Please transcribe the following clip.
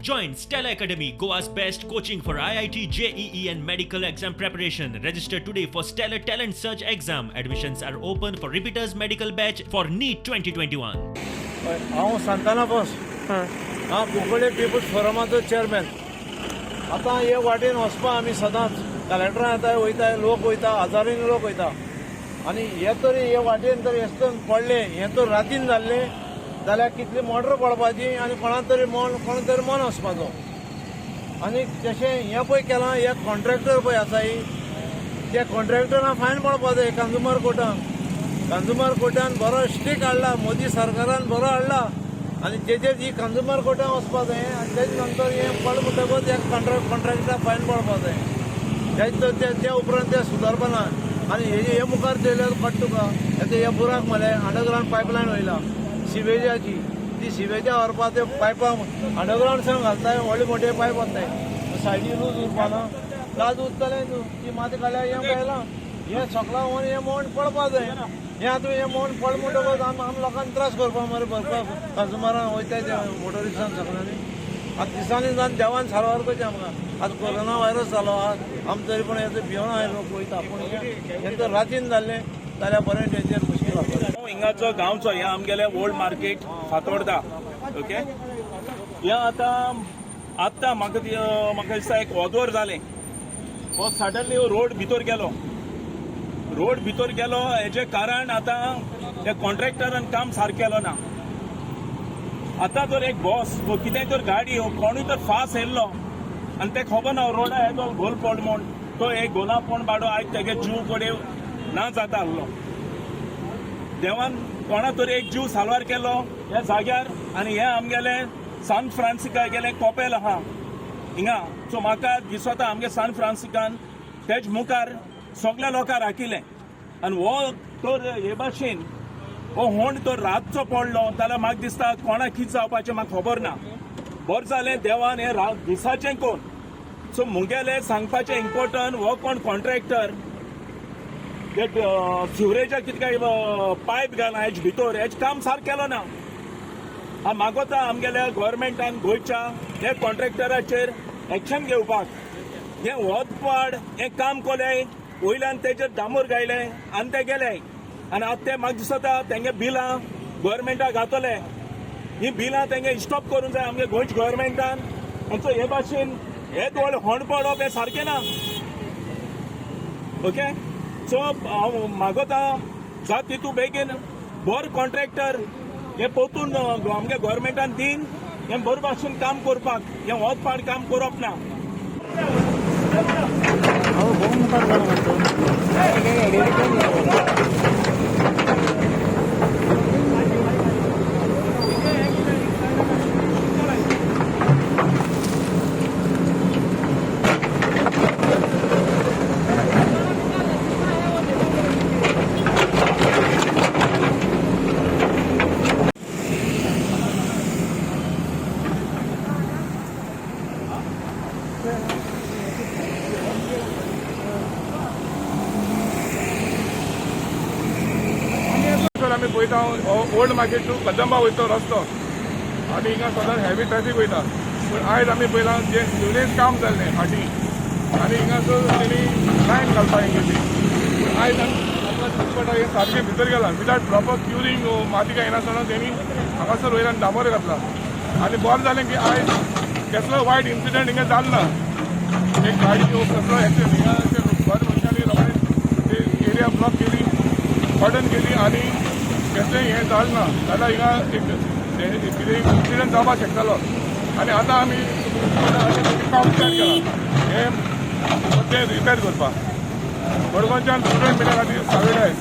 Join Stellar Academy, Goa's best coaching for IIT, JEE, and medical exam preparation. Register today for Stellar Talent Search exam. Admissions are open for repeaters medical batch for NEET 2021. हांव सांताना बोस. हांव Cuncolim people's फोरमाचो chairman. आतां हे वाटेन वचपा आमी सदांच कलेक्टरां येताय वयताय, लोक वयता, हजारांनी लोक वयता. आनी हे तरी हे वाटेन तर येसतन पडले, हें तर रातीन जाल्लें जाल्यार कितली मोटर पडपाची आनी कोणा तरी मन, कोणा तरी मन वचपाचो. आनी जशें हें पळय केलां, हे कॉन्ट्रॅक्टर पळय आसाय, त्या कॉन्ट्रॅक्टरां फायन पडपा जाय. कंज्युमर कोर्टान, कंज्युमर कोर्टान बरो स्ट्रीक हाडला मोदी सरकारान, बरो हाडला. आनी तेजेर ही कंज्युमर कोर्टान वचपा जाय आनी तेजे नंतर हें पडलें म्हणटकूच ह्या कॉन्ट्रॅक्टराक फायन पडपा जाय. तेजे त्या उपरांत ते सुदारपा ना. आनी हेजे हे मुखार चोयल्यार कळटा तुका, आतां हे बुराक मरे अंडरग्रावंड पायपलायन वयला सिवेजाची. ती सिवेजा व्हरपा ते पायपां अंडरग्रावंड घालताय, व्हडले मोठे पायप वताय, सायडी लूज उरपा ना. गाज उरतलें न्हू, ती माती काडल्यार हें पळयलां, हें सगळां होवन हें मोड पडपा जाय. हें आतां हें मोड पडलें म्हणटकच आम लोकांक त्रास करपा मरे भरपाक कंज्युमरां वयताय ते मोटरिस्टान सगळ्यांनी. आतां दिसांनी जावन देवान सारवार करचें आमकां. आतां कोरोना व्हायरस जालो आम, तरी पूण हें भिवन आहा लोक वयता. पूण हें तर रातीन जाल्लें जाल्यार बरें तेजेर मुश्कील आसा. हिंगाचो गांवचो, हे आमगेले ओल्ड मार्केट फातोर्डा. ओके, हे आतां आत्तां म्हाका दिसता एक वोदोर जालें, हो सडनली रोड भितर गेलो, रोड भितर गेलो. हेजें कारण आतां त्या कॉन्ट्रॅक्टरान काम सारकें केलो ना. आतां जर एक बस वो कितेंय तर गाडी वो कोणूय तर फास्ट येयल्लो आनी ते खबर ना रोडा येतो गोल पड म्हूण, तो एक गोला पोण बाडो आयज तेगे जीव कडेन ना जाता आहलो. देवान कोणा तरी एक जीव साल्वार केलो ह्या जाग्यार. आनी हे आमगेले सान फ्रांसिका गेले कोपेल आहा हिंगा. सो म्हाका दिसता आमगे सान फ्रांसिकान तेज मुखार सगल्या लोकांक राखिलें. आनी हो तर हे भाशेन हो होंड तर रातचो पडलो जाल्यार म्हाका दिसता कोणाक कितें जावपाचें म्हाका खबर ना. बरें जालें देवान हें रात दिसाचें कोण. सो मुगेलें सांगपाचें इम्पोर्टंट, हो कोण कॉन्ट्रॅक्टर ते सिवरेजा कितें काय पायप घाला हेज भितर, हेज काम सारकें केलो ना. हांव मागोता आमगेल्या गोवोरमेंटान गोंयच्या हे कॉन्ट्रॅक्टराचेर एक्शन घेवपाक. हें वत पाड हें काम कोलें, वयल्यान तेजेर डांबर गायले आनी ते गेले. आनी आतां ते म्हाका दिसता तेंगे बिलां गोवोरमेंटाक घातले, ही बिलां तेंगे स्टॉप करूंक जाय आमगे गोंयच्या गोवोरमेंटान. आनी हे भाशेन हे व्हडलें होंड पडप हें सारकें ना. ओके, सो हांव मागोता जात तितू बेगीन बरो कॉन्ट्रॅक्टर हे पोतून आमगे गोवोरमेंटान दीन हें बरे भाशेन काम करपाक. हें वत पाड काम करप ना. हांव भोव मुखार गेलो म्हणतो. सर, आमी पळयता हो ओल्ड मार्केट टू कदंबा वयता रस्तो आनी हिंगा सदांच हेवी ट्रॅफिक वयता. पूण आयज आमी पळयलां जें सिवरेज काम जाल्लें फाटीं आनी हिंगासर तेणी लायन घालपाक गेली. पूण आयज आमकां दिसता पडटा हें सारकें भितर गेलां विदाउट प्रॉपर क्युरींग. माती काय येनासतना तेणी हांगासर वयल्यान डांबर घातला. आनी बरें जालें की आयज कसलो वायट इन्सिडंट हिंगा जालो ना. एक गाडी कसलो एक्सिडंट हिंगा, बऱ्या मनशांनी रोखडे ती एरिया ब्लॉक केली, कॉर्डन केली आनी कसलें हें जालें ना. जाल्यार हिंगा एक कितें इन्सिडंट जावपाक शकतालो. आनी आतां आमी काम स्टार्ट केलां हें तें रिपेर करपाक. मडगांवच्यान स्टुडंट मिटा खातीर सावेडायस.